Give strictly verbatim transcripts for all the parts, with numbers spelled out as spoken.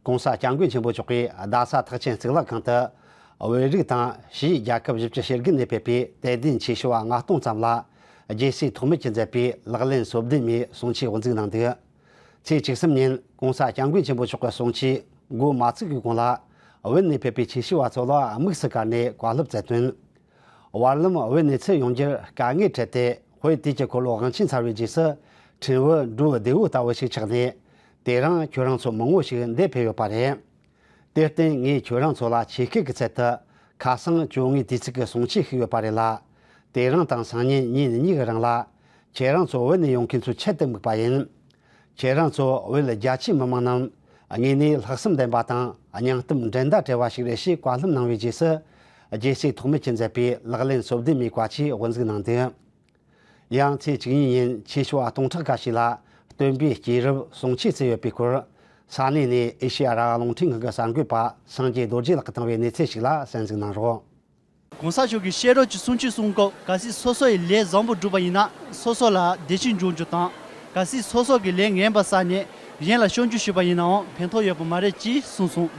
༸གོང་ས་༸སྐྱབས་མགོན་ཆེན་པོ་མཆོག་གིས་རྡ་ས་ཐེག་ཆེན་གཙུག་ལག་ཁང་དུ། བོད་རིགས་དང་ཕྱིའི་རྒྱལ་ཁབ་བཞི་བཅུ་ཞེ་དགུ་ནས་ཕེབས་པའི་དད་ལྡན་ཆོས་ཞུ་བ་ལྔ་སྟོང་ཙམ་ལ། རྒྱལ་སྲས་ཐོགས་མེད་ཀྱིས་མཛད་པའི་ལག་ལེན་སོ་བདུན་མའི་གསུང་ཆོས་དབུ་འཛུགས་གནང་འདུག་ཚེས་བཅུ་གསུམ་ཉིན་༸གོང་ས་༸སྐྱབས་མགོན་ཆེན་པོ་མཆོག་གི་གསུང་ཆོས་འགོ་མ་ཚུགས་ཀྱི་གོང་ལ། བོད་ནས་ཕེབས་པའི་ཆོས་ཞུ་བ་ཚོ་ལ་དམིགས་སུ་བཀར་ནས་བཀའ་སློབ་སྩལ་དོན། བར་ལམ་བོད་གནས་ཚུལ་ཡོང་རྒྱུར་དཀའ་ངལ་འཕྲད་དེ། དཔེ་དུས་ཀྱི་འཁོར་ལོ་དབང་ཆེན་ཚར་བའི་རྗེས་སུ། ཕྲན་བུ་འགྲོ་བདེ་བོ་ལྟ་བུ་ཞིག་ཆགས་ནས། དེ་རིང་ཁྱོད་རང་ཚོ་མང་བོ་ཞིག་འདིར་ཕེབས་ཡོད་པ་རེད། དེར་བརྟེན། ངས་ཁྱོད་རང་ཚོ་ལ་ཆེད་སྐུལ་གྱི་ཚུལ་དུ། ཁ་སང་བཅོ་ལྔའི་དུས་ཚིགས་ཀྱི་གསུང་ཆོས་ཤིག་ཡོད་པ་རེད་ལ། དེ་རིང་དང་སང་ཉིན་ཉིན་གཉིས་ཀྱི་རིང་ལ། ཁྱེད་རང་ཚོ་བོད་ནས་ཡོང་མཁན་ཚོའི་ཆེད་དུ་དམིགས་པ་ཡིན། ཁྱེད་རང་ཚོ་བོད་རྒྱ་ཆེའི་མི་མང་རྣམས་དངོས་གནས་ལྷག་བསམ་ལྡན་པ་དང་སྙིང་སྟོབས་འགྲན་ཟླ་བྲལ་བ་ཞིག་རེད་ཞེས་བཀའ་སློབ་གནང་བའི་རྗེས་སུ། རྒྱལ་སྲས་ཐོགས་མེད་ཀྱིས་མཛད་པའི་ལག་ལེན་སོ་བདུན་མའི་བཀའ་ཆོས་དབུ་འཛུགས་གནང་འདུག་ཡང་ཚེས་བཅུ་གཉིས་ཉིན་ཆོས་ཞུ་བ་སྟོང་ཕྲག་འགའ་ཞིག་ལ་སྟོན་པའི་སྐྱེས་རབས་གསུང་ཆོས་བསྩལ་ཡོད་པའི་སྐོར། ས་གནས་ནས་ཨེ་ཤེ་ཡ་རང་དབང་རླུང་འཕྲིན་ཁང་གི་གསར་འགོད་པ་སངས་རྒྱས་རྡོ་རྗེ་ལགས་ཀྱིས་བཏང་བའི་གནས་ཚུལ་ཞིག་ལ་གསན་གཟིགས་གནང་རོགས། ༸གོང་ས་མཆོག་གིས་ཤེས་རབ་ཀྱི་གསུང་ཆོས་གསུང་སྐབས། གལ་སྲིད་སོ་སོ་ཡི་ལས་བཟང་པོ་བསྒྲུབས་པ་ཡིན་ན། སོ་སོ་ལ་བདེ་སྐྱིད་འབྱུང་རྒྱུ་དང་། གལ་སྲིད་སོ་སོ་གི་ལས་ངན་པ་བསགས་ནས་གཞན་ལ་སྐྱོན་བརྗོད་བྱས་པ་ཡིན་ནའང་ཕན་ཐོགས་ཡོད་པ་མ་རེད་ཅེས་གསུངས་སོང་།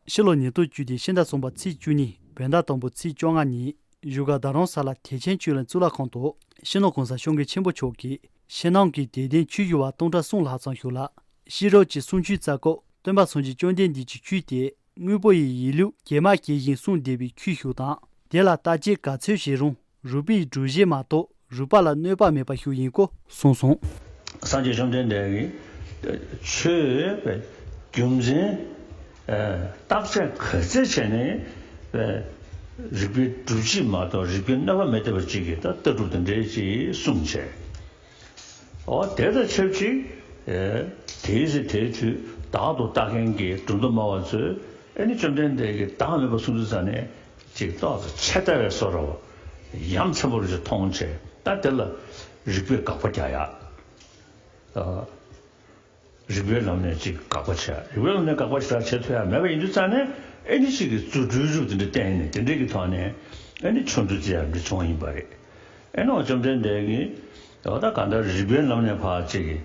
ཕྱི་ལོ་ཉིས་སྟོང་བཅུ་དེ་ཕྱི་ཟླ་གསུམ་པ་ཚེས་བཅུ་གཉིས། བོད་ཟླ་དང་པོ་ཚེས་བཅོ་ལྔ་ཉིན། བཞུགས་སྒར་རྡ་རམ་ས་ལ་ཐེག་ཆེན་ཆོས་གླིང་གཙུག་ལག་ཁང་དུ། སྤྱི་ནོར་༸གོང་ས་༸སྐྱབས་མགོན་ཆེན་པོ་མཆོག་གིས་ཕྱི་ནང་གི་དད་ལྡན་ཆོས་ཞུ་བ་སྟོང་ཕྲག་གསུམ་ལྷག་ཙམ་ཞིག་ལ། ཤེས་རབ་ཀྱི་གསུང་ཆོས་སྩལ་སྐབས། སྟོན་པ་སངས་རྒྱས་བཅོམ་ལྡན་འདས་ཀྱི་ཆོས་དེ། དངོས་པོ་ཡི་ཡིན་ལུགས་གྱེས་མ་གྱེས་བཞིན་གསུངས་བསྡད་པའི་ཆོས་ཤིག་དང་། དེ་ལ་བརྟག་དཔྱད་ག་ཚོད་བྱས་རུང་། རིགས་པའི་སྒྲོམ་གཞི་མ་གཏོགས་རིགས་པ་ལ་གནོད་པ་མེད་པ་ཞིག་ཡིན་སྐོར་གསུངས་སོང་། སངས་རྒྱས་བཅོམ་ལྡན་འདས་ཀྱིས་ཆོས་པའི་རྒྱུ་མཚན། ཨ། བརྟག་དཔྱད་ག་ཚོད་བྱས་ནས་པའི་རིགས་པའི་སྒྲུབ་བྱེད་མ་གཏོགས་རིགས་པའི་གནོད་པ་མེད་བསྡད་པ་ཅིག་གི་ད་ལྟ་གྲུབ་དེ་འདྲའི་ཅིག་གསུངས་བྱས། འོ་དེ་དང་ཆབས་ཅིག་ཨེ། དེའི་ཚེ་དེའི་དུས་བདག་ཏུ་ལྟ་མཁན་གྱི་སྒྲུབ་མཐའ་སྨྲ་བ་ཚོས་ཨེ་ནི་བཅོམ་ལྡན་འདས་ཀྱིས་བདག་མེད་པར་གསུངས་དུས་ཙ་ནས་ཅིག་ཏོག་ཙམ་ཆད་ལྟ་བའི་བཟོ་འདྲ་བོ། ཡ་མཚན་པོ་རུ་ཅིག་མཐོང་བྱས། ད་དེ་ལ་རིགས་པས་དགག་པ་རྒྱག་ཡ། ཨ། རིགས་པའི་ལམ་ནས་ཅིག་དགག་པ་བྱས། རིགས་པའི་ལམ་ནས་དགག་པ་ཞེ་དྲག་བྱེད་ཐུབ་ཡ་མེད་པ་ཡིན་དུས་ཙ་ནས་ཨེ་ནི་ཅིག་གི་རྫུ་འཕྲུལ་རུ་དེ་འདྲ་བསྟན་ནས་དེ་འདྲའི་གི་ཐོག་ནས་ཨེ་ནི་ཆོ་འཕྲུལ་དེ་ཡང་འདི་བྱུང་ཡིན་པ་རེད། ཨེ་ནི་བཅོམ་ལྡན་འདས་ཀྱིས་འོ་ད་གང་ལྟར་རིགས་པའི་ལམ་ནས་ཕར་ཅིག་གི་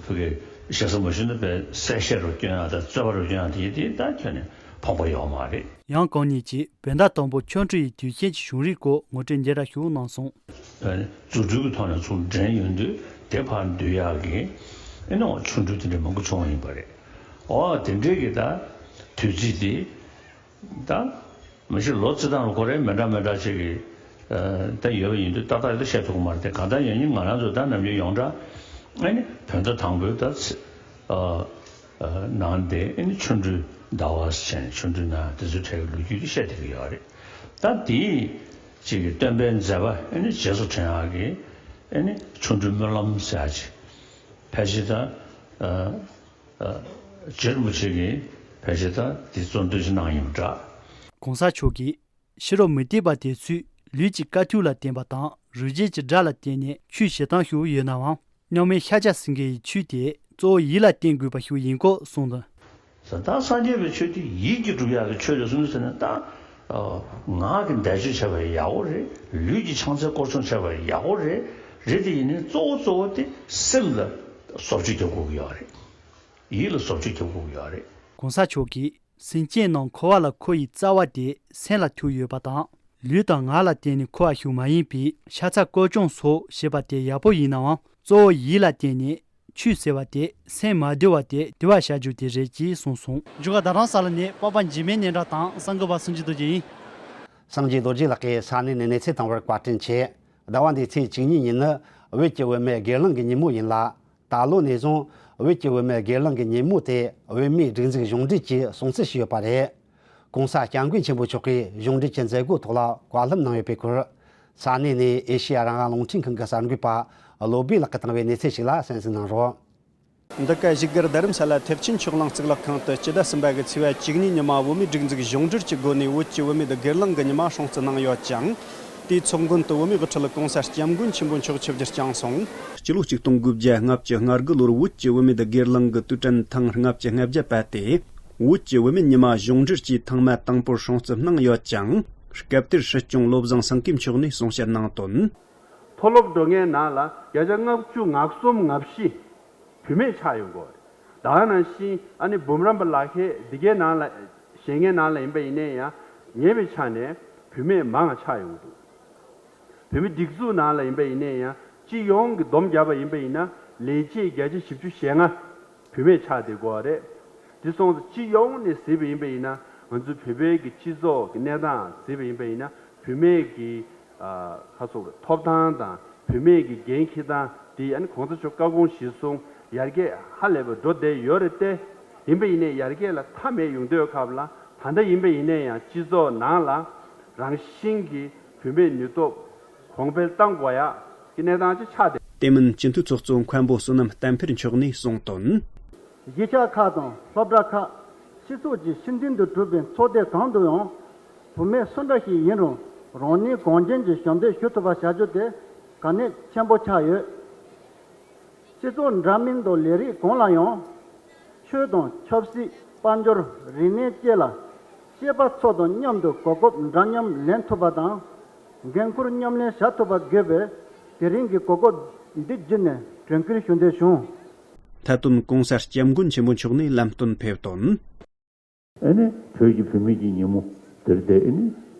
ཕ་གི་ཞེ་ས་མ་ཞུ་ན་པའི་གསལ་བཤད་རུ་སྐྱོན་ཡ་དང་རྩོད་པ་རུ་སྐྱོན་ཡ་དེ་ཡིན་དེ་ད་ཁྱོན་ནས་ཕོངས་པ་ཡོད་མ་རེད། ཡང་གང་ཉིད་ཀྱིས་བོད་ཟླ་དང་པོ་ཆོ་འཕྲུལ་ཡི་དུས་ཆེན་གྱི་བྱུང་རིམ་སྐོར་ངོ་སྤྲོད་འདི་འདྲ་ཞིག་གནང་སོང་། རྫུ་འཕྲུལ་གྱི་ཐོག་ནས་ཚུར་འདྲེན་ཡོང་དུས་དེ་ཕར་འདུལ་ཡག་གི་ཨེ་ནི་ཆོ་འཕྲུལ་དེ་འདྲ་མང་པོ་བྱུང་བ་ཡིན་པ་རེད། འོ་དེ་འདྲའི་གི་ད་དུས་ཚིགས་དེ་ད་མི་ཤེས་ལོ་རྩི་སྟངས་ལ་གོ་རེ་མི་འདྲ་མི་འདྲ་ཅིག་གི་ད་ཡོད་པ་ཡིན་དུས་ཏག་ཏག་ཡོད་ད་བཤད་ཐུབ་ཀྱི་མ་རེད་དེ། གང་ལྟར་ཡང་ནི་ང་རང་ཚོ་ད་ནམ་རྒྱུན་ཡོངས་གྲགས་ཨེ་ནི་བོད་ཟླ་དང་པོའི་ད་ཚེས་ཨ་ཨ་ནང་དེ་ཨེ་ནི་ཆོ་འཕྲུལ་ཟླ་བ་ཟེར་ནས་ཆོ་འཕྲུལ་ན་དེ་ཚོའི་གྲས་ཀྱི་ལོ་རྒྱུས་དེ་བཤད་བསྡད་ཀྱི་ཡོད་རེད། ད་དེའི་ཅིག་གི་སྟོན་པའི་མཛད་པ་ཨེ་ནི་རྗེས་སུ་དྲན་ཡག་གི་ཨེ་ནི་ཆོ་འཕྲུལ་སྨོན་ལམ་ཟེར་ཡག་ཅིག་ཕལ་ཆེར་ད་ཨ་ཨ་རྗེ་རིན་པོ་ཆེ་གིས་ཕལ་ཆེར་ད་དེ་གཙོ་འདོན་ཞིག་གནང་ཡིན་པ་འདྲ། ༸གོང་ས་མཆོག་གིས་ཤེས་རབ་མུ་སྟེགས་པ་དེ་ཚོས་ལུས་ཀྱི་དཀའ་ཐུབ་ལ་བརྟེན་པ་དང་རིགས་རྒྱུད་ཀྱི་དགྲ་ལ་བརྟེན་ནས་ཆོས་བྱེད་སྟངས་ཤིག་ཡོད་ནའང་། མཉམ་མེད་ཤཱཀྱ་སེང་གེ་ཡི་ཆོས་དེ་གཙོ་བོ་ཡིད་ལ་བརྟེན་དགོས་པ་ཞིག་ཡིན་སྐོར་གསུངས་དོན། ད་སངས་རྒྱས་པའི་ཆོས་དེ་ཡིད་ཀྱིས་སྒྲུབ་ཡག་གི་ཆོས་རེད་གསུངས་ཟེར་ན་ད། ངག་གི་བཟླས་བརྗོད་བྱས་པ་ཡག་པོ་རེད། ལུས་ཀྱི་ཕྱག་འཚལ་སྐོར་སྲུང་བྱས་པ་ཡག་པོ་རེད། རེད་དེ་ཡིན་ནའི་གཙོ་བོ་གཙོ་བོ་དེ་སེམས་ལ་བཟོ་བཅོས་རྒྱབ་དགོས་ཀྱི་ཡོད་རེད། ཡིད་ལ་བཟོ་བཅོས་རྒྱབ་དགོས་ཀྱི་ཡོད་རེད། ༸གོང་ས་མཆོག་གིས་སེམས་ཅན་རྣམས་འཁོར་བ་ལ་འཁོར་བའི་རྩ་བ་དེ་སེམས་ལ་ཐུག་ཡོད་པ་དང་། ལུས་དང་ངག་ལ་བརྟེན་ནས་འཁོར་བ་ཞིག་མ་ཡིན་པས་ཤ་ཚ་སྐོར་སྐྱོང་སོགས་བྱེད་པ་དེ་ཡག་པོ་ཡིན་ནའང་གཙོ་བོ་ཡིད་ལ་བརྟེན་ནས་ཆོས་ཟེར་བ་དེ་སེམས་མ་བདེ་བ་དེ་བདེ་བར་བྱ་རྒྱུ་དེ་རེད་ཅེས་གསུངས་སོང་། བཞུགས་སྒར་རྡ་རམ་ས་ལ་ནས་པ་པ་འཇིགས་མེད་སྙན་གྲགས་དང་གསར་འགོད་པ་སངས་རྒྱས་རྡོ་རྗེ་ཡིན། སངས་རྒྱས་རྡོ་རྗེ་ལགས་ཀྱིས་ས་གནས་ནས་གནས་ཚུལ་བཏང་བར་བཀའ་དྲིན་ཆེ། ཟླ་བ་འདིའི་ཚེས་བཅུ་གཉིས་ཉིན་ནི་བོད་ཀྱི་བུད་མེད་སྒེར་ལངས་ཀྱི་ཉིན་མོ་ཡིན་ལ། ད་ལོ་ནས་བཟུང་བོད་ཀྱི་བུད་མེད་སྒེར་ལངས་ཀྱི་ཉིན་མོ་དེ་བུད་མེད་སྒྲིག་འཛུགས་གཞུང་འབྲེལ་གྱིས་སྲུང་བརྩི་ཞུས་ཡོད་པ་རེད། ༸གོང་ས་༸སྐྱབས་མགོན་ཆེན་པོ་མཆོག་གིས་གཞུང་འབྲེལ་གྱི་མཛད་སྒོའི་ཐོག་ལ་བཀའ་སློབ་གནང་ཡོད་པའི་སྐོར། ས་གནས་ནས་ཨེ་ཤེ་ཡ་རང་དབང་རླུང་འཕྲིན་ཁང་གི་གསར་འགོད་པ་བློ་བྷེ་ལགས་ཀྱིས་བཏང་བའི་གནས་ཚུལ་ཞིག་ལ་གསན་གཟིགས་གནང་རོགས། འདི་ག་བཞུགས་སྒར་རྡ་རམ་ས་ལ་ཐེག་ཆེན་ཆོས་གླིང་གཙུག་ལག་ཁང་དུ་སྤྱི་ཟླ་གསུམ་པ་གི་ཚེས་པ་བཅུ་གཉིས་ཉི་མ་བོད་མིའི་སྒྲིག་འཛུགས་གཞུང་འབྲེལ་གྱི་སྒོ་ནས་བོད་ཀྱི་བུད་མེད་སྒེར་ལངས་ཀྱི་ཉི་མ་སྲུང་བརྩི་གནང་ཡོད་ཅིང་། དེའི་ཚོགས་མགོན་དུ་བོད་མིའི་དབུ་ཁྲིད་༸གོང་ས་༸སྐྱབས་མགོན་ཆེན་པོ་མཆོག་ཆིབས་བསྒྱུར་བསྐྱངས་སོང་། སྤྱི་ལོ་ཆིག་སྟོང་དགུ་བརྒྱ་ལྔ་བཅུ་ང་དགུ་ལོར་བོད་ཀྱི་བུད་མེད་སྒེར་ལངས་ཀྱི་དུས་དྲན་ཐེངས་ལྔ་བཅུ་ང་བརྒྱད་པ་སྟེ། བོད་ཀྱི་བུད་མེད་ཉི་མ་གཞུང་འབྲེལ་གྱིས་ཐེངས་མ་དང་པོར་སྲུང་བརྩི་གནང་ཡོད་ཅིང་། སྐབས་དེར་སྲིད་སྐྱོང་བློ་བཟང་སེང་གེ་མཆོག་ནས་གསུང་བཤད་གནང་དོན། མཐོ་སློབ་འགྲོ་མཁན་ནང་ལ་བརྒྱ་ཆ་ལྔ་བཅུ་ང་གསུམ་ང་བཞི་བུད་མེད་ཆགས་ཡོང་གི་ཡོད་རེད། ད་ནང་བཞིན་ཨ་ནི་འབུམ་རམས་པ་ལག་ཁྱེར་འདི་གའི་ནང་ལ་བཞེས་མཁན་ནང་ལ་ཡིན་པ་ཡིན་ནའི་ཡང་ཉེ་བའི་ཆ་ནས་བུད་མེད་མང་ང་ཆགས་ཡོང་གི་འདུག་བོད་མི་སྒྲིག་འཛུགས་ནང་ལ་ཡིན་པ་ཡིན་ནའི་ཡང་སྤྱི་ཡོངས་ཀྱི་བསྡོམས་བརྒྱབ་པ་ཡིན་པ་ཡིན་ན་ལས་བྱེད་བརྒྱ་ཆ་བཞི་བཅུ་ཞེ་ལྔ་བུད་མེད་ཆགས་བསྡད་ཀྱི་ཡོད་རེད། དེ་སོང་ཙང་སྤྱི་ཡོངས་ནས་གཟིགས་པ་ཡིན་པ་ཡིན་ན་ང་ཚོ་བོད་པའི་གི་སྤྱི་ཚོགས་ཀྱི་གནས་སྟངས་གཟིགས་པ་ཡིན་པ་ཡིན་ན་བུད་མེད་ཀྱི་ཨ་ཁ་སོགས་ཐོབ་ཐང་དང་བུད་མེད་ཀྱི་འགན་འཁྱེར་སྟངས་དེ་ཨ་ནི་གོང་ས་མཆོག་བཀའ་དགོངས་གཞིར་བཟུང་ཡར་རྒྱས་ཧ་ལས་པ་འགྲོ་བསྡད་ཡོད་རེད་དེ། ཡིན་པ་ཡིན་ནའི་ཡར་རྒྱས་ལ་མཐའ་མེད་ཡོང་དུས་སྐབས་ལ་ད་ལྟ་ཡིན་པ་ཡིན་ནའི་ཡང་སྤྱི་ཚོགས་ནང་ལ་རང་བཞིན་གྱི་བུད་མེད་ནུས་སྟོབས་གོང་འཕེལ་གཏང་དགོས་ཡག་གི་གནས་སྟངས་ཅིག་ཆགས་བསྡད། དེ་མིན་སྤྱི་འཐུས་ཚོགས་གཙོ་མཁན་པོ་བསོད་ནམས་བསྟན་འཕེལ་མཆོག་ནས་གསུངས་དོན། གཞིས་ཆགས་ཁག་དང་སློབ་གྲྭ་ཁག་སྤྱི་ཚོགས་ཀྱི་ཤུགས་འཛིན་དུ་གྲུབ་པའི་ཚོགས་སྡེ་གང་དུ་ཡང་བུད་མེད་སུ་འདྲ་ཞིག་ཡིན་རུང་རང་ནུས་གང་ཅན་གྱིས་ཞབས་འདེགས་ཞུ་ཐུབ་པ་བྱ་རྒྱུ་དེ་གལ་གནད་ཆེན་པོ་ཆགས་ཡོད། སྤྱི་ཚོགས་འདྲ་མིན་དང་ལས་རིགས་གང་ལ་ཡང་། ཆོས་དང་ཆབ་སྲིད་དཔལ་འབྱོར་རིག་གནས་བཅས་ལ་སྐྱེས་པ་ཚོ་དང་མཉམ་དུ་གོ་སྐབས་འདྲ་མཉམ་ལེན་ཐུབ་པ་དང་། འགན་ཁུར་མཉམ་ལེན་བྱ་ཐུབ་པ་དགོས་པས་དེ་རིང་གི་གོ་སྐབས་འདི་བརྒྱུད་ནས་དྲན་སྐུལ་ཞུ་འདོད་བྱུང་། མཐའ་དོན་གོང་ས་སྐྱབས་མགོན་ཆེན་པོ་མཆོག་ནས་ལམ་སྟོན་ཕེབས་དོན། ཨེ་ནི་བོད་ཀྱི་བུད་མེད་ཀྱི་ཉིན་མོ་དེར་དེ་ཨེ་ནི་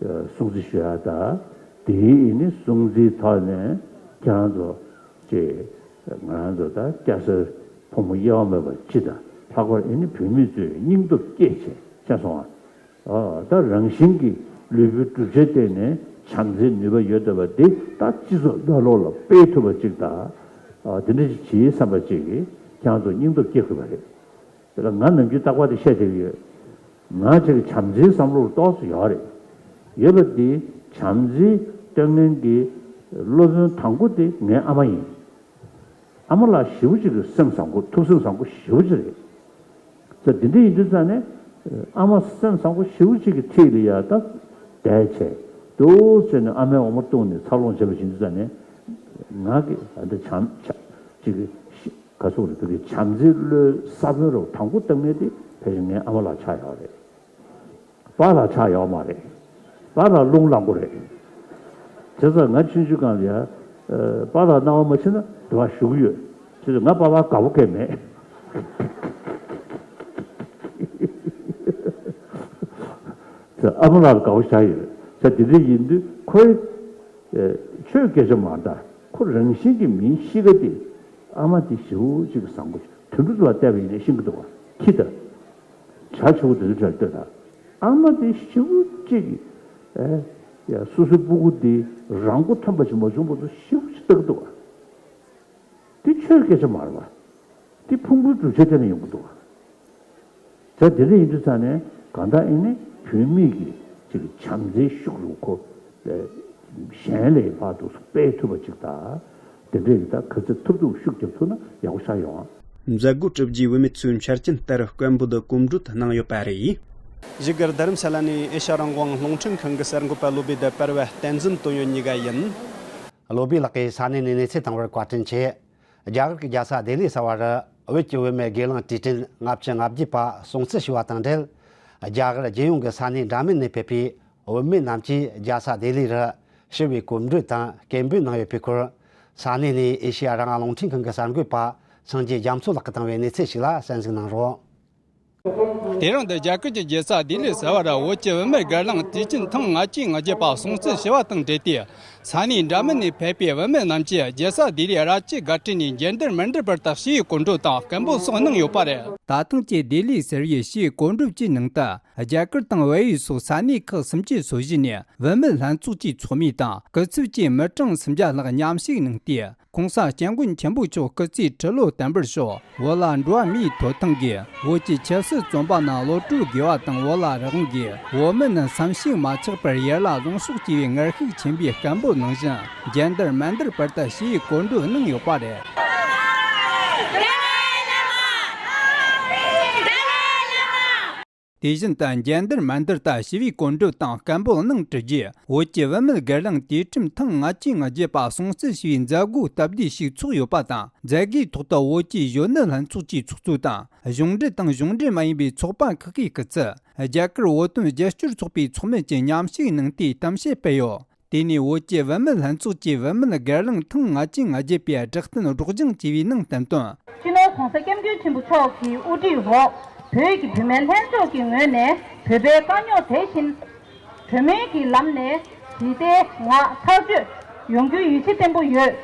སྲུང་བརྩི་ཞུ་ཡ་ད། དེའི་ཨེ་ནི་སྲུང་བརྩིའི་ཐོག་ནས་ཁྱེད་རང་ཚོ་ཅེས་ང་རང་ཚོ་ད་སྐྱ་སེར་ཕོ་མོ་དབྱེ་བ་མེད་པར་སྤྱི་དང་ལྷག་པར་ཨེ་ནི་བུད་མེད་ཚོས་སྙིང་སྟོབས་བསྐྱེད་བྱས་ཤེས་སོང་ཨ། ཨ་ད་རང་བཞིན་གྱིས་ལུས་པོའི་གྲུབ་ཆའི་སྟེང་ནས་བྱམས་བརྩེའི་ནུས་པ་ཡོད་བསྡད་པ་འདི་ད་སྤྱི་ཚོགས་ནང་ལོགས་ལ་སྤེལ་ཐུབ་པ་ཅིག་དང་། ཨ་དེ་འདྲ་ཞིག་བྱེད་བསམ་པ་ཅིག་གིས་ཁྱེད་རང་ཚོ་སྙིང་སྟོབས་བསྐྱེད་དགོས་པ་རེད། དེ་ལ་ང་ནམ་རྒྱུན་རྟག་པར་དེ་བཤད་བསྡད་ཀྱི་ཡོད། ང་ཅིག་བྱམས་བརྩེའི་བསམ་བློ་ཏོག་ཙམ་ཡོད་རེད། ཡོད་པ་དེ་བྱམས་བརྩེའི་སྟོན་མཁན་གྱི་སློབ་དཔོན་དང་པོ་དེ་ངའི་ཨ་མ་ཡིན། ཨ་མ་ལགས་ཞེ་པོ་ཅིག་གི་སེམས་བཟང་པོ་ཐུགས་སེམས་བཟང་པོ་ཞེ་པོ་ཅིག་རེད། ད་དེ་འདྲ་ཡིན་དུས་ཙང་ནས་ཨ་མ་སེམས་བཟང་པོ་ཞེ་པོ་ཅིག་གི་འཁྲིས་ལ་ཡ་ད་བསྡད་བྱས་འདུག་ཟེར་ནས་ཨ་མའི་འོ་མ་བཏུང་ནས་འཚར་ལོངས་བྱས་པ་ཡིན་དུས་ཙང་ནས་ང་གི་ཨ་འདྲ་བྱམས་ཆ་ཅིག་གི་ག་ཚོད་རེད། བོད་ཀྱི་བྱམས་བརྩེའི་བློའི་ས་བོན་རུ་དང་པོ་བཏབ་མཁན་དེ་ཕལ་ཆེར་ངའི་ཨ་མ་ལགས་ཆགས་ཡོད་རེད། པཱ་ལགས་ཆགས་ཡོད་མ་རེད། པཱ་ལགས་རླུང་ལངས་པོ་རེད། བྱས་ཙང་ང་ཆུང་ཆུང་སྒང་ལ་ཡ། པཱ་ལགས་སྣང་བ་མ་ཕྱིན་ན་དེ་བ་ཞུ་གི་ཡོད། བྱས་ཙང་ང་པཱ་ལགས་དགའ་པོ་གས་མེད། ཨ་མ་ལགས་དགའ་པོ་ཆགས་ཡོད། བྱས་དེ་འདྲ་ཡིན་དུས་ཁོའི། ཆོས་སྐད་ཆ་མ་འདྲ་ཁོ་རང་བཞིན་གྱི་མིའི་གཤིས་ཀ་དེ་ཨ་མ་དེ་ཞེ་པོ་ཅིག་བཟང་པོ་དུད་འགྲོ་ལ་བལྟས་པ་ཡིན་ན་ཤེས་ཀྱི་འདུག་བ། ཁྱི་དང་བྱ་ཆེ་བོ་དེ་ཚོ་བྲལ་ལྟོས་དང་ཨ་མ་དེ་ཞེ་པོ་ཅིག་ཨེ་ཡ་སོ་སོའི་སྤུ་གུ་དེ་རང་མགོ་ཐོན་པ་ཞིག་མ་བྱུང་བར་དུ་ཞེ་པོ་ཅིག་ལྟ་གི་འདུག་བ། དེ་ཆོས་སྐད་ཆ་མ་རེད་བ། དེ་ཕུང་པོའི་གྲུབ་ཆ་དེ་ལ་ཡོང་གི་འདུག་བ། ད་དེ་འདྲ་ཡིན་དུས་ཙང་ནས་གང་ལྟར་ཨེ་ནི་བུད་མེད་ཀྱི་ཅིག་བྱམས་བརྩེའི་ཤུགས་རུ་ཁོ་གཞན་ལས་ལྷག་ཏུ་སྤེལ་ཐུབ་པ་ཅིག་དང་། དེ་འདྲའི་ད་ག་ཚོད་ཐུབ་ཐུབ་ཤུགས་རྒྱབ་ཐུབ་ན་ཡག་པོ་ཆགས་ཡོང་། མཛད་སྒོ་གྲུབ་རྗེས་བུད་མེད་ཚོས་འཆར་ཅན་ལྟར་སྐད་འབོད་གོམ་བགྲོད་གནང་ཡོད་པ་རེད། བཞུགས་སྒར་རྡ་རམ་ས་ལ་ནས་ཨེ་ཤ་ཡ་རང་དབང་རླུང་འཕྲིན་ཁང་གི་གསར་འགོད་པ་བློ་བྷེ་དང་པར་བ་བསྟན་འཛིན་དོན་ཡོད་གཉིས་ཀ་ཡིན། བློ་བྷེ་ལགས་ཀྱིས་ས་གནས་ནས་གནས་ཚུལ་བཏང་བར་བཀའ་དྲིན་ཆེ། རྒྱ་གར་གྱི་རྒྱལ་ས་ལྡི་ལི་གསར་བ་རུ་བོད་ཀྱི་བུད་མེད་སྒེར་ལངས་དུས་དྲན་ལྔ་བཅུ་ང་བརྒྱད་པ་སྲུང་བརྩི་ཞུ་བ་དང་འབྲེལ། རྒྱ་གར་རྒྱལ་ཡོངས་ཀྱི་ས་གནས་འདྲ་མིན་ནས་ཕེབས་པའི་བུད་མེད་རྣམས་ཀྱིས་རྒྱལ་ས་ལྡི་ལི་རུ་ཞི་བའི་གོམ་བགྲོད་དང་སྐད་འབོད་གནང་ཡོད་པའི་སྐོར། ས་གནས་ནས་ཨེ་ཤེ་ཡ་རང་དབང་རླུང་འཕྲིན་ཁང་གི་གསར་འགོད་པ་སངས་རྒྱས་རྒྱ་མཚོ་ལགས་ཀྱིས་བཏང་བའི་གནས་ཚུལ་ཞིག་ལ་གསན་གཟིགས་གནང་རོགས། དེ་རིང་འདི་རྒྱ་གར་གྱི་རྒྱལ་ས་ལྡི་ལི་གསར་བ་རུ་བོད་ཀྱི་བུད་མེད་སྒེར་ལངས་དུས་ཆེན་ཐེངས་ལྔ་བཅུ་ང་བརྒྱད་པ་སྲུང་བརྩི་ཞུ་བ་དང་འབྲེལ་ཏེ། ས་གནས་འདྲ་མིན་ནས་ཕེབས་པའི་བུད་མེད་རྣམས་ཀྱིས་རྒྱལ་ས་ལྡི་ལིའི་ར་སྐྱེས་དགའ་སྤྲོའི་ཉིན་འགྱུར་འདུར་མི་འདུར་བར་དུ་ཞི་བའི་གོམ་བགྲོད་དང་སྐད་འབོད་སོགས་གནང་ཡོད་པ་རེད། ད་ཐེངས་ཀྱི་ལྡི་ལི་གསར་བའི་ཞི་བའི་གོམ་བགྲོད་ཀྱི་ནང་དུ། རྒྱ་གར་དང་བལ་ཡུལ་སོགས་ས་གནས་ཁག་སུམ་ཅུ་སོ་བཞི་ནས་བུད་མེད་ལྷན་ཚོགས་ཀྱི་ཚོགས་མི་དང་སྐུ་ཚབ་ཀྱི་མི་གྲངས་སུམ་བརྒྱ་ལྷག་མཉམ་ཞུགས་གནང་སྟེ། ྋགོང་ས་སྐྱབས་མགོན་ཆེན་པོ་མཆོག་སྐུ་ཚེའི་ཁྲི་ལོ་བརྟན་པར་ཤོག་བོད་ལ་འགྲོ་བ་མིའི་ཐོབ་ཐང་གི། བོད་ཀྱི་ཆབ་སྲིད་བཙོན་པ་རྣམས་གློད་གྲོལ་དགོས་པ་དང་། བོད་ལ་རང་དབང་གི། བོད་མི་རྣམས་བསམ་ཤེས་མ་ཆག་པར་ཡར་ལ་ལོངས་ཤོག་ཅེས་པའི་ངར་ཤུགས་ཆེན་པོས་སྐད་འབོད་གནང་ཞིང་། འགྱུར་འདུར་མི་འདུར་བར་དུ་ཞི་བའི་གོམ་བགྲོད་གནང་ཡོད་པ་རེད། དེ་བཞིན་དུ་འགྱུར་འདུར་མི་འདུར་དང་ཞི་བའི་གོམ་བགྲོད་དང་སྐད་འབོད་གནང་གྲུབ་རྗེས། བོད་ཀྱི་བུད་མེད་སྒེར་ལངས་དུས་ཁྲིམས་ཐེངས་ལྔ་བཅུ་ང་བརྒྱད་པ་སྲུང་བརྩི་ཞུ་བའི་མཛད་སྒོ་སྟབས་བདེ་ཞིག་ཚོགས་ཡོད་པ་དང་། མཛད་སྒོའི་ཐོག་ཏུ་བོད་ཀྱི་གཞོན་ནུ་ལྷན་ཚོགས་ཀྱི་ཚོགས་གཙོ་དང་། གཞུང་འབྲེལ་དང་གཞུང་འབྲེལ་མ་ཡིན་པའི་ཚོགས་པ་ཁག་གི་སྐུ་ཚབ། རྒྱ་གར་བོད་དོན་རྒྱབ་སྐྱོར་ཚོགས་པའི་ཚོགས་མི་བཅས་མཉམ་ཞུགས་གནང་སྟེ་གཏམ་བཤད་སྤེལ་ཡོད། དེ་ནས་བོད་ཀྱི་བུད་མེད་ལྷན་ཚོགས་ཀྱི་བུད་མེད་སྒེར་ལངས་ཐེངས་ལྔ་བཅུ་ང་བརྒྱད་པའི་བསྒྲགས་གཏམ་སྒྲོག་སྦྱང་བྱས་པའི་ནང་བསྟན་དོན། སྤྱི་ནོར་༸གོང་ས་༸སྐྱབས་མགོན་ཆེན་པོ་མཆོག་གི་དབུ་ཁྲིད་འོག་བོད་ཀྱི་བུད་མེད་ལྷན་ཚོགས་ཀྱི་ངོས་ནས་བོད་པའི་དཀའ་རྙོག་དེ་བཞིན་གྲོས་མོལ་གྱི་ལམ་ནས་ཞི་བདེའི་ངང་ཐག་གཅོད་ཡོང་རྒྱུའི་ཡིད་ཆེས་བརྟན་པོ་ཡོད།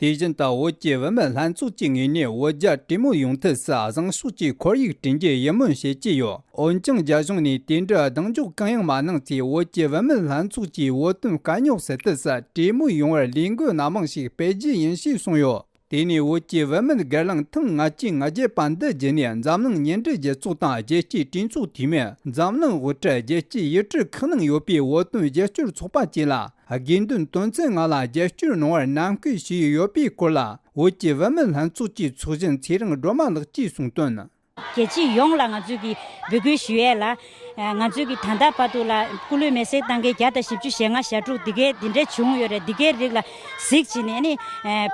དེ་བཞིན་དུ་བོད་ཀྱི་བུད་མེད་ལྷན་ཚོགས་ཀྱི་ངོས་ནས་བོད་རྒྱ་གྲོས་མོལ་ཡོང་ཐབས་སུ་བཟང་ཕྱོགས་ཀྱི་ཁོར་ཡུག་བསྐྲུན་རྒྱུ་ཡིད་སྨོན་བྱེད་ཀྱི་ཡོད། འོན་ཀྱང་རྒྱ་གཞུང་ནས་དེ་འདྲའི་གདེང་འཇོག་གང་ཡང་མ་གནང་ཚེ་བོད་ཀྱི་བུད་མེད་ལྷན་ཚོགས་ཀྱིས་བོད་དོན་དཀའ་རྙོག་སེལ་ཐབས་སུ་གྲོས་མོལ་ཡོང་བར་ལས་འགུལ་སྣ་མང་ཞིག་སྤེལ་རྒྱུ་ཡིན་ཞེས་གསུངས་ཡོད། དེ་ནས་བོད་ཀྱི་བུད་མེད་སྒེར་ལངས་ཐེངས་ལྔ་བཅུ་ང་བརྒྱད་པ་འདི་བརྒྱུད་ནས་འཛམ་གླིང་མཉམ་འབྲེལ་རྒྱལ་ཚོགས་དང་རྒྱལ་སྤྱིའི་གྲོས་ཚོགས་འཐུས་མི། འཛམ་གླིང་དབུ་ཁྲིད། རྒྱལ་སྤྱིའི་ཡུལ་གྲུ་ཁག་ནང་ཡོད་པའི་བོད་དོན་རྒྱབ་སྐྱོར་ཚོགས་པ་བཅས་ལ་དགོས་འདུན་དོན་ཚན་ལྔ་ལ་རྒྱབ་སྐྱོར་གནང་བར་ནན་སྐུལ་ཞུས་ཡོད་པའི་སྐོར་ལ། བོད་ཀྱི་བུད་མེད་ལྷན་ཚོགས་ཀྱི་ཚོགས་གཞོན་ཚེ་རིང་སྒྲོལ་མ་ལགས་ཀྱིས་གསུངས་དོན། རྒྱལ་སྤྱི་ཡོངས་ལ་ང་ཚོས་ཀྱི་འབོད་སྐུལ་ཞུ་ཡས་ལ། ང་ཚོས་ཀྱི་ད་ལྟ་བར་དུ་ལ་སྐུ་ལུས་མེར་སྲེག་བཏང་མཁན་བརྒྱ་དང་བཞི་བཅུ་ཞེ་ལྔ་ཞེ་དྲུག་འདི་གའི་འདི་འདྲ་བྱུང་ཡོད་རེད། འདི་གའི་རིགས་ལ་གཟིགས་བྱས་ནས་ནི་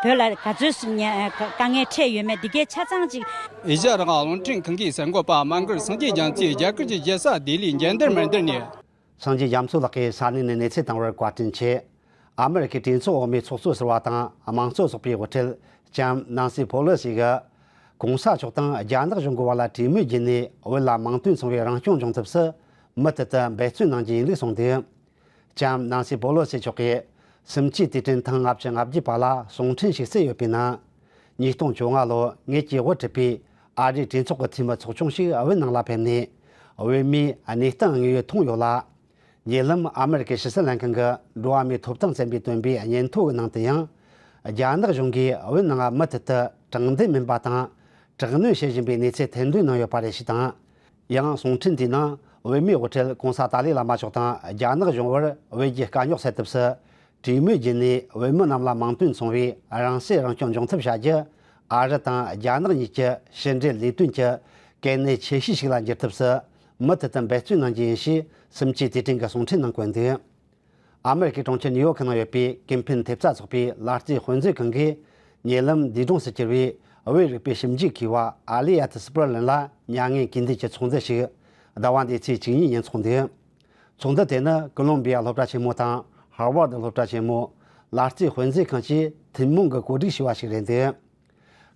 བོད་ལ་ག་ཚོད་དཀའ་ངལ་འཕྲད་ཡོད་མེད་འདི་གའི་ཆ་ཚང་ཅིག་ཨེ་ཤ་ཡ་རང་དབང་རླུང་འཕྲིན་ཁང་གི་གསར་འགོད་པ་དམན་མགར་སངས་རྒྱས་རྒྱ་མཚོས་རྒྱ་གར་གྱི་རྒྱལ་ས་ལྡི་ལིའི་འགྲན་བསྡུར་མ་འདིར་ནས། སངས་རྒྱས་རྒྱ་མཚོ་ལགས་ཀྱིས་ས་གནས་ནས་གནས་ཚུལ་བཏང་བར་བཀའ་དྲིན་ཆེ། ཨ་མེ་རི་ཁའི་གྲོས་ཚོགས་འོག་མའི་ཚོགས་གཙོ་ཟུར་པ་དང་དམངས་གཙོ་ཚོགས་པའི་དབུ་ཁྲིད་ལྕམ་ནན་སི་པོ་ལོ་སི་གིས། གོང་ས་མཆོག་དང་རྒྱ་ནག་གཞུང་གི་བར་ལ་གྲོས་མོལ་བརྒྱུད་ནས་བོད་ལ་མིང་དོན་མཚུངས་པའི་རང་སྐྱོང་འབྱུང་ཐབས་སུ་མུ་མཐུད་དུ་འབད་བརྩོན་གནང་རྒྱུ་ཡིན་ལུགས་གསུངས་འདུག་ལྕམ་ནན་སི་པོ་ལོ་སི་མཆོག་གིས་གསུམ་བཅུའི་དུས་དྲན་ཐེངས་ལྔ་བཅུ་ང་བརྒྱད་པ་ལ་གསུང་འཕྲིན་ཞིག་བསྩལ་ཡོད་པའི་ནང་། ཉིས་སྟོང་བཅོ་ལྔ་ལོར་ངེད་ཀྱིས་དབུ་ཁྲིད་པའི་ཨ་རིའི་གྲོས་ཚོགས་ཀྱི་འཐུས་མི་ཚོགས་ཆུང་ཞིག་བོད་ནང་ལ་ཕེབས་ནས་བོད་མིའི་གནས་སྟངས་དངོས་ཡོད་མཐོང་ཡོད་ལ། ཉེ་ལམ་ཨ་མེ་རི་ཀའི་ཕྱི་སྲིད་ལྷན་ཁང་གི་འགྲོ་བ་མིའི་ཐོབ་ཐང་བཙན་པོས་བཏོན་པའི་སྙན་ཐོ་གི་ནང་དུ་ཡང་། རྒྱ་ནག་གཞུང་གིས་བོད་ནང་མུ་མཐུད་དུ་དྲང་བདེན་མིན་པ་དང་། དྲག་གནོན་བྱེད་བཞིན་པའི་གནས་ཚུལ་ཐེར་འདོན་གནང་ཡོད་པ་རེད་ཞེས་དང་། ཡང་གསུང་འཕྲིན་དེའི་ནང་བོད་མིའི་དབུ་ཁྲིད་༸གོང་ས་ཏཱ་ལའི་བླ་མ་མཆོག་དང་རྒྱ་ནག་གཞུང་བར་བོད་ཀྱི་དཀའ་རྙོག་སེལ་ཐབས་སུ་གྲོས་མོལ་བརྒྱུད་ནས་བོད་མི་རྣམས་ལ་མིང་དོན་མཚུངས་པའི་རང་སྲིད་རང་སྐྱོང་འབྱུང་ཐབས་བྱ་རྒྱུ། ཨ་རི་དང་རྒྱ་ནག་གཉིས་ཀྱི་ཕྱི་འབྲེལ་ལས་དོན་གྱི་གལ་གནད་ཆེ་ཤོས་ཤིག་ལ་འགྱུར་ཐབས་སུ་མུ་མཐུད་དུ་འབད་བརྩོན་གནང་རྒྱུ་ཡིན་ཞེས་གསུམ་བཅུའི་དུས་དྲན་གྱི་གསུང་འཕྲིན་ནང་བཀོད་འདུག་ཨ་མེ་རི་ཀའི་གྲོང་ཁྱེར་ནིའུ་ཡོག་ནང་ཡོད་པའི་ཀུན་ཕན་ཐེབས་རྩ་ཚོགས་པའི་ལ་རྩེའི་དཔེ་མཛོད་ཁང་གིས་ཉེ་ལམ་འདས་གྲོངས་སུ་གྱུར་བའི་བོད་རིག་པའི་ཞིབ་འཇུག་མཁས་པ་ཨ་ལི་ཡ་ཐི་སི་པར་ལིན་ལ་མྱ་ངན་གུས་འདུད་ཀྱི་ཚོགས་འདུ་ཞིག་ཟླ་བ་འདིའི་ཚེས་བཅུ་གཉིས་ཉིན་འཚོགས་འདུག་ཚོགས་འདུ་དེ་ནི་ཀོ་ལོམ་བི་ཡ་སློབ་གྲྭ་ཆེན་མོ་དང་ཧར་ཝར་ཌི་སློབ་གྲྭ་ཆེན་མོ། ལ་རྩེའི་དཔེ་མཛོད་ཁང་བཅས་ཐུན་མོང་གིས་གོ་སྒྲིག་བྱས་པ་ཞིག་རེད་འདུག་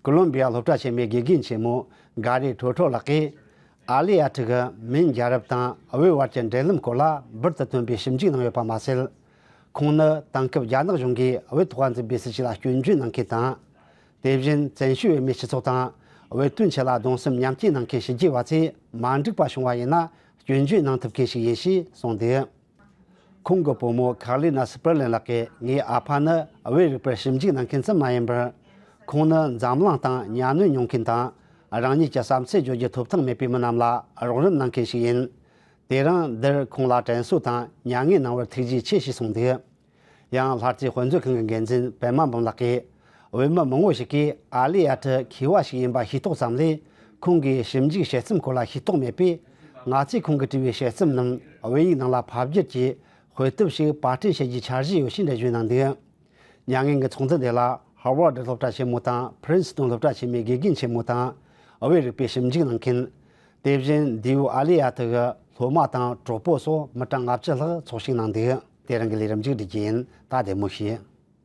ཀོ་ལོམ་བི་ཡ་སློབ་གྲྭ་ཆེན་མོའི་དགེ་རྒན་ཆེན་མོ་གྷ་རི་ཁྲོ་ཁྲོ་ལགས་ཀྱིས། ཨ་ལི་ཡ་ཐི་གིས་མིན་རྒྱལ་རབས་དང་བོད་བར་གྱི་འབྲེལ་ལམ་སྐོར་ལ་འབུར་དུ་ཐོན་པའི་ཞིབ་འཇུག་གནང་ཡོད་པ་མ་ཟད། ཁོང་ནི་དེང་སྐབས་རྒྱ་ནག་གཞུང་གིས་བོད་ཐོག་འཛིན་པའི་སྲིད་བྱུས་ལ་སྐྱོན་བརྗོད་གནང་མཁན་དང་། དེ་བཞིན་བཙན་བྱོལ་བོད་མིའི་སྤྱི་ཚོགས་དང་བོད་དོན་ཆེད་ལ་གདུང་སེམས་མཉམ་སྐྱེད་གནང་མཁན་ཕྱི་རྒྱལ་བ་ཚོས་མ་འགྲིག་པ་བྱུང་བ་ཡིན་ན་སྐྱོན་བརྗོད་གནང་ཐུབ་མཁན་ཞིག་ཡིན་ཞེས་གསུངས་འདུག་ཁོང་གི་བུ་མོ་ཁར་ལི་ན་སི་པར་ལིན་ལགས་ཀྱིས། ངའི་ཨ་ཕ་ནི་བོད་རིག་པར་ཞིབ་འཇུག་གནང་མཁན་ཙམ་མ་ཡིན་པར། ཁོང་ནི་འཛམ་གླིང་སྟེང་གཉའ་གནོན་མྱོང་མཁན་དང་། རང་ཉིད་ཀྱི་བསམ་ཚུལ་བརྗོད་རྒྱུའི་ཐོབ་ཐང་མེད་པའི་མི་རྣམས་ལ་རོགས་རམ་གནང་མཁན་ཞིག་ཡིན། དེ་རིང་འདིར་ཁོང་ལ་དྲན་གསོ་དང་མྱ་ངན་གནང་བར་ཐུགས་རྗེ་ཆེ་ཞེས་གསུངས་འདུག་ཡང་ལྷ་རྩེ་དཔེ་མཛོད་ཁང་གི་འགན་འཛིན་པད་མ་འབུམ་ལགས་ཀྱིས། བོད་མི་མང་བོ་ཞིག་གིས་ཨ་ལི་ཡ་ཐི་མཁས་པ་ཞིག་ཡིན་པ་ཤེས་རྟོགས་ཙམ་ལས། ཁོང་གི་ཞིབ་འཇུག་དཔྱད་རྩོམ་སྐོར་ལ་ཤེས་རྟོགས་མེད་པས། ང་ཚོས་ཁོང་གིས་བྲིས་པའི་དཔྱད་རྩོམ་རྣམས་བོད་ཡིག་ནང་ལ་ཕབ་བསྒྱུར་གྱིས་དཔེ་དེབ་ཞིག་པར་སྐྲུན་བྱེད་རྒྱུའི་འཆར་གཞི་ཡོད་ཞེས་འགྲེལ་བརྗོད་གནང་འདུག་མྱ་ངན་གྱི་ཚོགས་འདུ་འདི་ལ་ཧར་ཝར་ཌི་སློབ་གྲྭ་ཆེན་མོ་དང་ཕི་རིན་སི་ཏོན་སློབ་གྲྭ་ཆེན་མོའི་དགེ་རྒན་ཆེན་མོ་དང་། བོད་རིག་པའི་ཞིབ་འཇུག་གནང་མཁན། དེ་བཞིན་མདེའུ་ཨ་ལི་ཡ་ཐི་གི་སློབ་མ་དང་གྲོགས་པོ་སོགས་མི་གྲངས་ལྔ་བཅུ་ལྷག་ཚོགས་ཞུགས་གནང་འདུག་དེ་རིང་གི་ལས་རིམ་མཇུག་སྒྲིལ་རྒྱུ་ཡིན། ད་བདེ་མོ་བྱོས།